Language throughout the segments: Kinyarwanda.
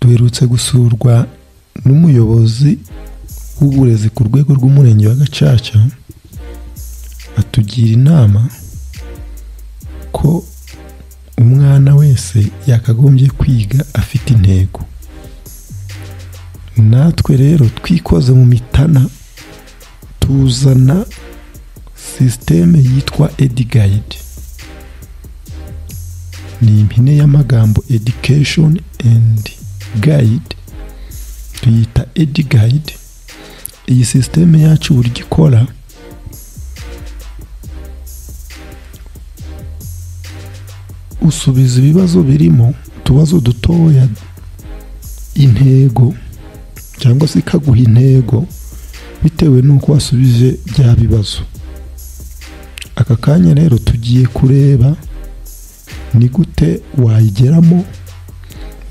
Duherutse gusurwa n'umuyobozi w'uburezi ku rwego rw'umurenge wa Gacaca, atugira inama ko umwana wese yakagombye kwiga afite intego. Natwe rero twikoze mu mitana tuzana sisiteme yitwa EduGuide. Ni impine y'amagambo Education and Guide, tuyita EduGuide. Iyi sisiteme yacu uburyo ikora, usubiza ibibazo birimo utubazo dutoya, intego cyangwa se ikaguha intego bitewe n'uko wasubije bya bibazo. Aka kanya rero tugiye kureba ni gute wayigeramo,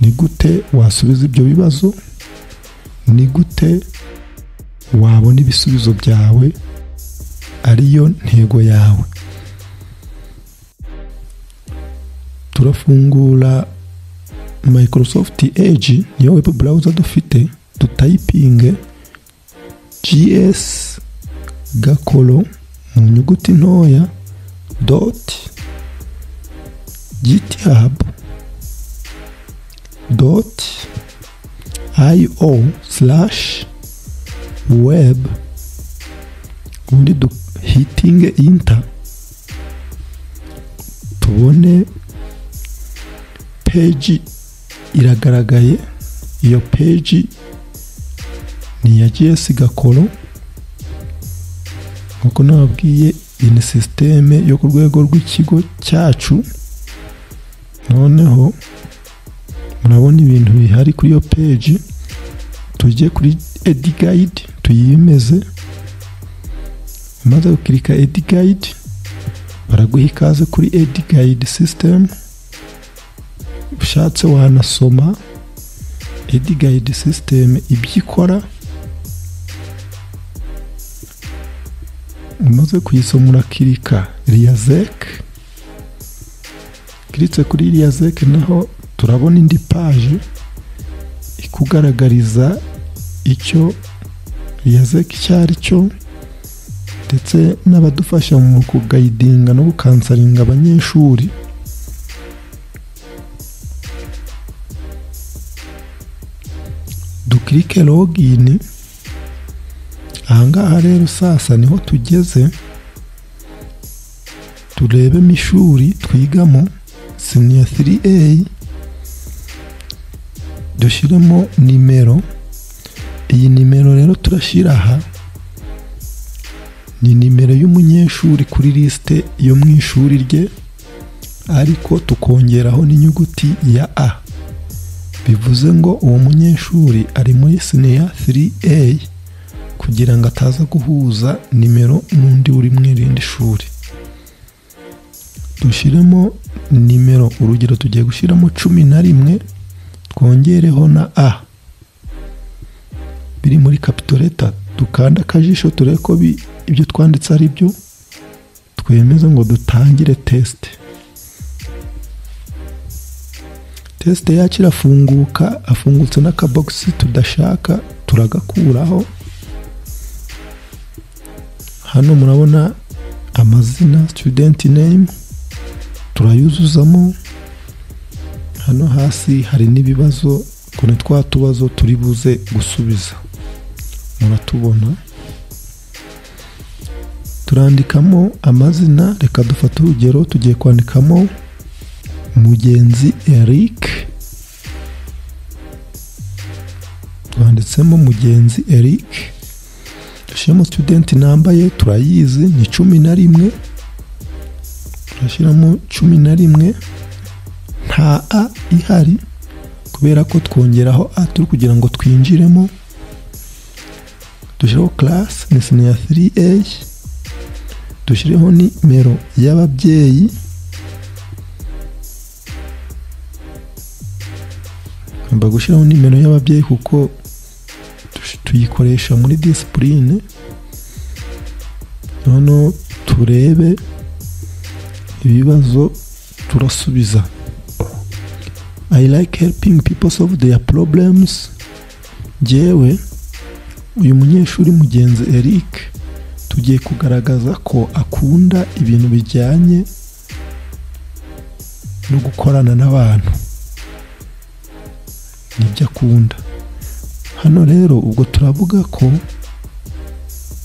ni gute wasubiza ibyo bibazo, ni gute wabona ibisubizo byawe ariyo ntego yawe. Turafungura Microsoft Edge, niyo web browser dufite, tutayipinge GS Gakoro mu nyuguti ntoya dot github dot io slash web, ubundi duhitinge enter tubone page iragaragaye. Iyo page ni iya GS Gakoro. Nkuko nababwiye, iyi ni sisiteme yo ku rwego rw'ikigo cyacu. Noneho murabona ibintu bihari kuri iyo page. Tujye kuri EduGuide tuyimeze. Umaze gukirika EduGuide, baraguha ikaze kuri EduGuide system. Ushatse wanasoma EduGuide system ibyo ikora. Umaze kuyisoma urakirika RIASEC. Kiritse kuri RIASEC naho turabona indi page ikugaragariza icyo RIASEC icyo ari cyo, ndetse n'abadufasha mu kugayidinga no gukansaringa abanyeshuri. Dukirike login. Ahangaha rero sasa niho tugeze, turebemo ishuri twigamo senior 3A, dushyiremo nimero. Iyi nimero rero turashyira aha ni nimero y'umunyeshuri kuri liste yo mu ishuri rye, ariko tukongeraho n'inyuguti ya A, bivuze ngo uwo munyeshuri ari muri senior 3A, kugira ngo ataza guhuza nimero n'undi uri mu irindi shuri. Dushyiremo nimero, urugero tugiye gushyiramo 11, twongereho na A biri muri capital letter. Dukanda akajisho turebe ko ibyo twanditse ari byo, twemeze ngo dutangire test. Test yacu irafunguka, afungutse n'akabogisi tudashaka turagakuraho. Hano murabona amazina, student name, turayuzuzamo. Hano hasi hari n'ibibazo, kone twa tubazo turi buze gusubiza, muratubona. Turandikamo amazina, reka dufate urugero, tugiye kwandikamo Mugenzi Eric. Twanditsemo Mugenzi Eric, dushyiramo student number ye, turayizi ni 11, turashyiramo 11, nta A ihari kubera ko twongeraho A turi kugira ngo twinjiremo. Dushyireho class ni senior 3A, dushyireho nimero y'ababyeyi, ngomba gushyiraho nimero y'ababyeyi kuko tuyikoresha muri discipline. Noneho turebe ibibazo turasubiza. I like helping people solve their problems. Njyewe uyu munyeshuri mugenzi Eric tugiye kugaragaza ko akunda ibintu bijyanye no gukorana n'abantu, nibyo akunda. Hano rero ubwo turavuga ko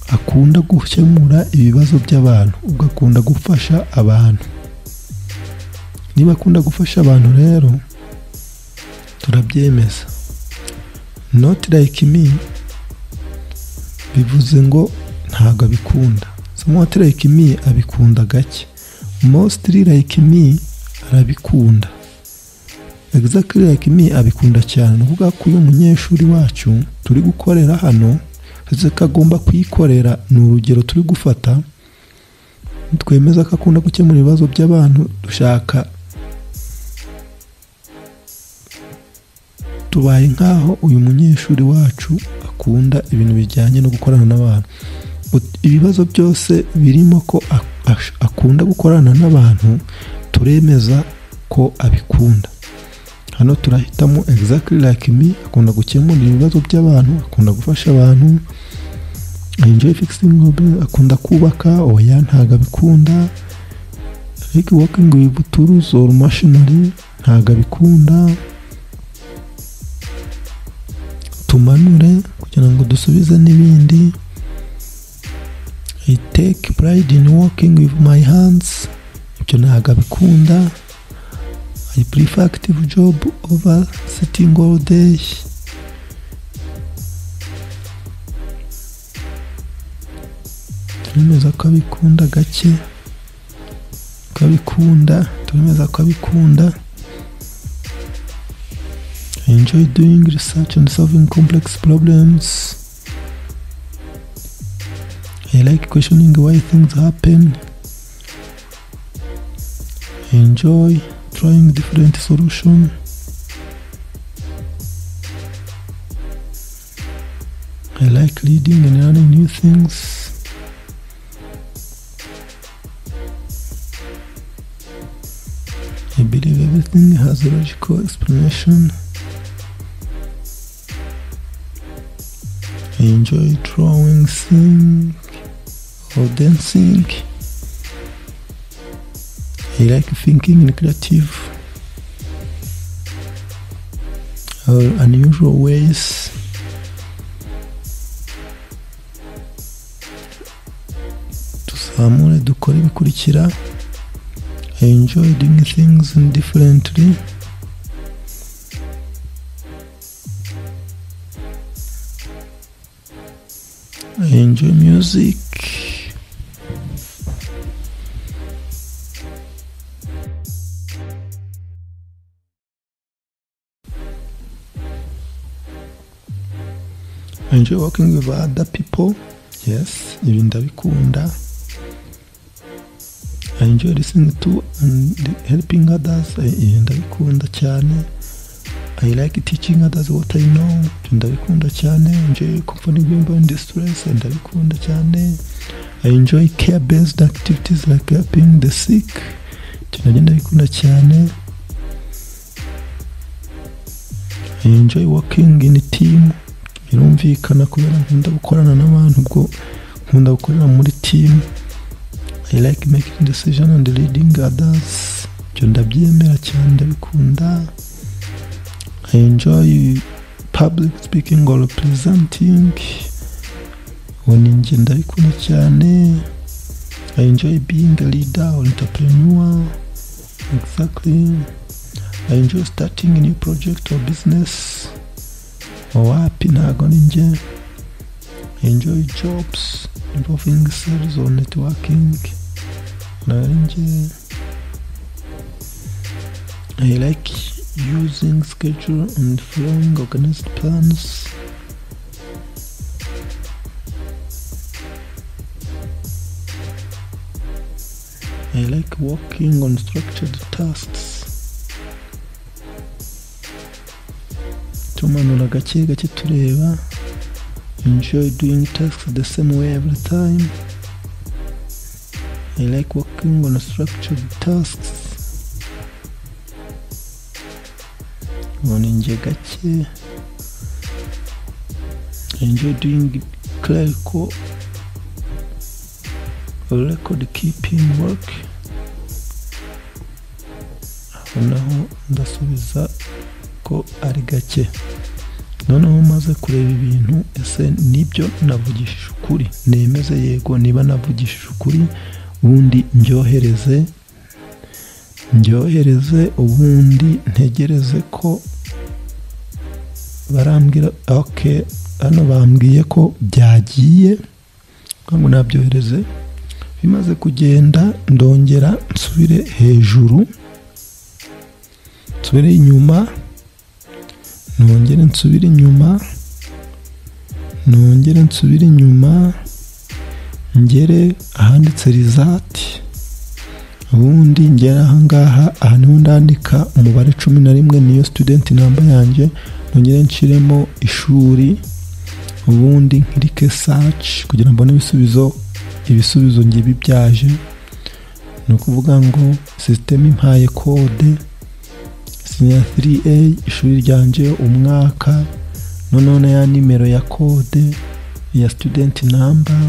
akunda gukemura ibibazo by'abantu, ubwo akunda gufasha abantu. Niba akunda gufasha abantu rero turabyemeza. Not like me bivuze ngo ntabwo abikunda. Somewhat like me abikunda gake. Mostly like me arabikunda. Exactly like me abikunda cyane. Ni ukuvuga ko uyu munyeshuri wacu turi gukorera hano, uretse ko agomba kuyikorera, ni urugero turi gufata, twemeza ko akunda gukemura ibibazo by'abantu, dushaka tubaye nkaho uyu munyeshuri wacu akunda ibintu bijyanye no gukorana n'abantu. Ibibazo byose birimo ko akunda gukorana n'abantu, turemeza ko abikunda. Hano turahitamo exactly like me, akunda gukemura ibibazo by'abantu, akunda gufasha abantu. Enjoy fixing, akunda kubaka, oya ntabwo abikunda. Like working with tools or machinery, ntabwo abikunda. Tumanure kugira ngo dusubize n'ibindi. I take pride in working with my hands, ibyo ntabwo abikunda. I prefer active job over sitting all day. Turemeza ko abikunda gake, ko abikunda, turemeza ko abikunda. I enjoy doing research and solving complex problems. I like questioning why things happen. I enjoy trying different solutions. I like leading and learning new things. I believe everything has a logical explanation. I enjoy drawing, singing, or dancing. I like thinking in creative or unusual ways. Tuzamure dukore ibikurikira. I enjoy doing things differently. I enjoy music. I enjoy working with other people. Yes, ibi ndabikunda. I enjoy listening to and helping others. Ibi ndabikunda cyane. I like teaching others what I know. Ndabikunda cyane. I enjoy comforting people in distress. Ndabikunda cyane. I enjoy care-based activities like helping the sick. Nabyo ndabikunda cyane. I enjoy working in a team. Birumvikana kubera nkunda gukorana n'abantu, ubwo nkunda gukorera muri team. I like making decisions and leading others. Ibyo ndabyemera cyane, ndabikunda. I enjoy public speaking or presenting. Ubu ni njye ndabikunda cyane. I enjoy being a leader or entrepreneur. Exactly. I enjoy starting a new project or business. Wapi ntago ni njye. I enjoy jobs involving sales or networking. Ntago ari njye. I like using schedule and following organized plans. I like working on structured tasks. Tumanura gake gake tureba. Enjoy doing tasks the same way every time. I like working on structured tasks. None njye gake. Enjoy doing clerical record keeping work. Aho naho ndasubiza ko ari gake. Noneho maze kureba ibintu, ese nibyo navugishije ukuri? Nemeze yego niba navugishije ukuri, ubundi ndyohereze, ubundi ntegereze ko barambwira. Okay, hano bambwiye ko byagiye, ngo nabyohereze. Bimaze kugenda ndongera nsubire hejuru, nsubire inyuma, nongere nsubire inyuma, nongere nsubire inyuma, ngere ahanditse result, ubundi ngere ahangaha. Aha niho ndandika umubare 11, niyo student number yanjye, nongere nshiremo ishuri, ubundi nkirike search kugira mbone ibisubizo. Ibisubizo ngibi byaje. Ni ukuvuga ngo system impaye code senior 3A, ishuri ryanje, umwaka, noneho na ya nimero ya code ya student number,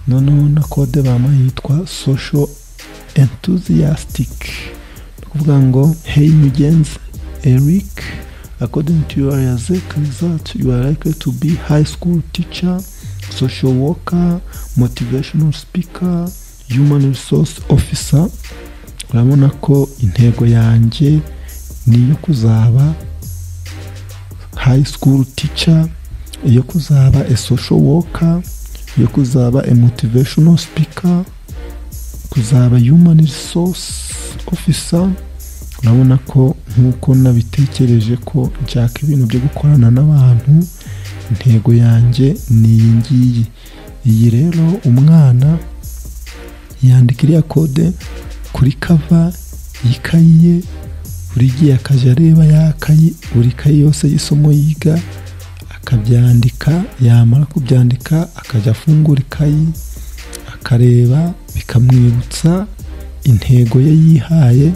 noneho na code bama yitwa social enthusiastic. Ni ukuvuga ngo: "Hey Mugenzi Eric, according to your AIESEC result, you are likely to be high school teacher, social worker, motivational speaker, human resource officer." Urabona ko intego yanjye ni iyo kuzaba high school teacher, iyo kuzaba a social worker, iyo kuzaba a motivational speaker, kuzaba human resource officer. Urabona ko nk'uko nabitekereje ko nshaka ibintu byo gukorana n'abantu, intego yanjye ni iyi ngiyi. Iyi rero, umwana yandika iriya code kuri cover y'ikayi ye, buri gihe akajya areba ya kayi, buri kayi yose y'isomo yiga akabyandika. Yamara kubyandika akajya afungura ikayi akareba, bikamwibutsa intego ye yihaye,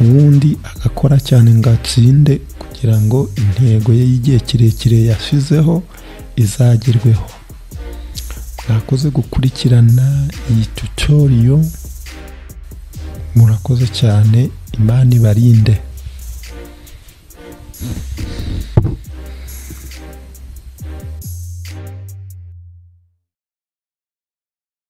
ubundi agakora cyane ngo atsinde kugira ngo intego ye y'igihe kirekire yashyizeho izagerweho. Mwakoze gukurikirana iyi tutorial, murakoze cyane, Imana ibarinde.